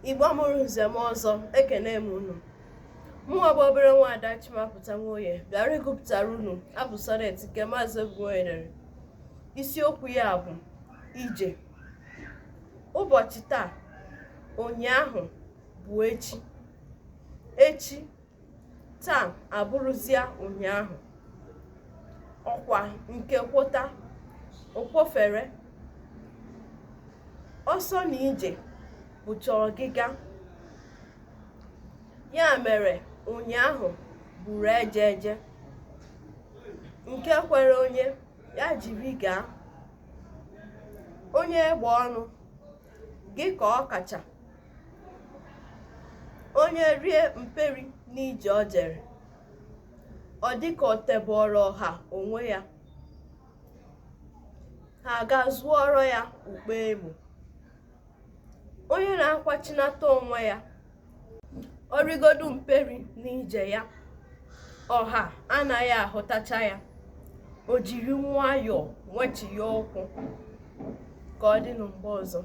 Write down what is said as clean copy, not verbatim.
Igbo mụrụ nze mụọ ọzọ, ekene m unu. Mụnwa bụ obere nwaada Chimapụta Nwoye bịara ịgụpụtara unu abụ sonnet nke Maazị Obi Nwoye dere. Isiokwu ya bụ ije. Ụbọchị taa, ụnyaahụ bụ echi. Echi taa abụrụzịa ụnyaahụ. Ọkwa nke kwota, o kwofere. Ọsọ na ije bụcha ọgịga. Ya mere ụnyaahụ bụrụ eje eje. Nke kwere onye, ya jiri gaa. Onye egbe ọnụ, gị ka ọ kacha. Onye rie mperi n'ije o jere, ọ dị ka o tebọrọ ọha onwe ya. Ha aga zụọrọ ya ukpo emu. Onye na-akwachinata onwe ya, ọ rigodu mperi n'ije ya, ọha anaghị ahụtacha ya, o jiri nwayọọ nwechigha ụkwụ. Ka ọ dịnụ mgbe ọzọ.